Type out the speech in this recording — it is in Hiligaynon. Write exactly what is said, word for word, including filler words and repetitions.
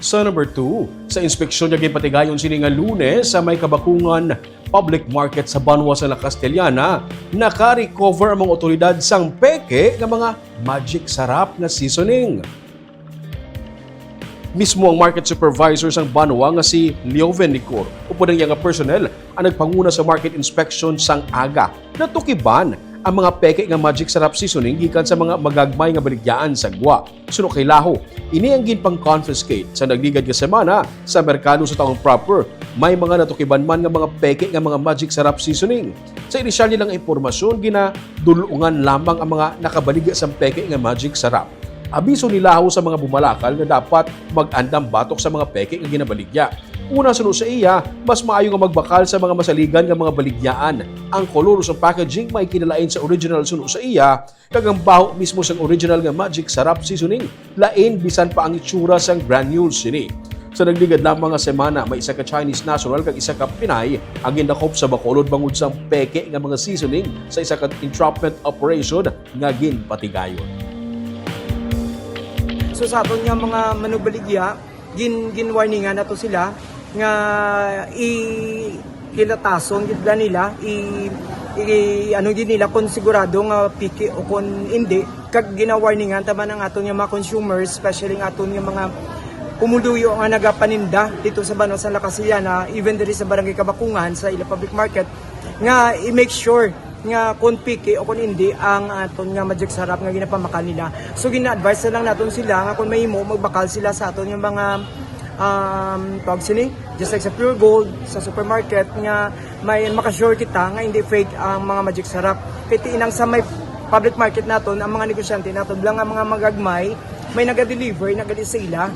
Sa number two, sa inspeksyon nga ginpatigayon sini nga Lunes sa may Kabakungan Public Market sa banwa sa La Castellana, naka-recover ang mga otoridad sang peke nga mga Magic Sarap nga seasoning. Mismo ang market supervisor sang banwa nga si Leo Venicor upod ang iya nga personnel ang nagpanguna sa market inspection sang aga. Natukiban ang mga peke nga Magic Sarap seasoning gikan sa mga magagmay nga baligyaan sa gwa. Suno kay Laho, ini ang ginpang-confiscate sa nagligad nga semana sa merkado sa Taong Proper. May mga natukiban man nga mga peke nga mga Magic Sarap seasoning. Sa inisyal nila nga impormasyon, ginadul-ungan lamang ang mga nakabaligya sang peke nga Magic Sarap. Abiso ni Laho sa mga bumalakal nga dapat mag-andam batok sa mga peke nga ginabaligya. Una, suno sa iya, mas maayo nga magbakal sa mga masaligan nga mga baligyaan. Ang kolor sa packaging may kinalain sa original, suno sa iya, kag ang baho mismo sang original nga Magic Sarap seasoning lain bisan pa ang itsura sang granules sini. Sa nagligad lamang nga semana, may isa ka Chinese national kag isa ka Pinay ang gindakop sa Bacolod bangod sang peke nga mga seasoning sa isa ka entrapment operation nga ginpatigayon. So sa aton nga mga manugbaligya, gin ginwarningan nato sila nga i kilatason gid lang nila, i, i ano gid nila kung sigurado nga piki o kung hindi. Kag ginawarningan ta man ang aton nga mga consumers, especially ang aton nga mga pumuluyo nga nagapaninda dito sa banwa sa La Castellana, even diri sa Barangay Kabakungan sa ila public market, nga i-make sure nga kung piki o kung hindi ang aton nga Magic Sarap nga ginapamakan nila. So gina-advise na lang naton sila nga kung mahimo, magbakal sila sa aton nga mga, um, tawag sini, just like sa Pure Gold, sa supermarket, nga may makasure kita nga hindi fake ang mga Magic Sarap. Kay tiinang sa may public market naton, ang mga negosyante naton, bilang nga mga magagmay, may naga-deliver, naga-sila.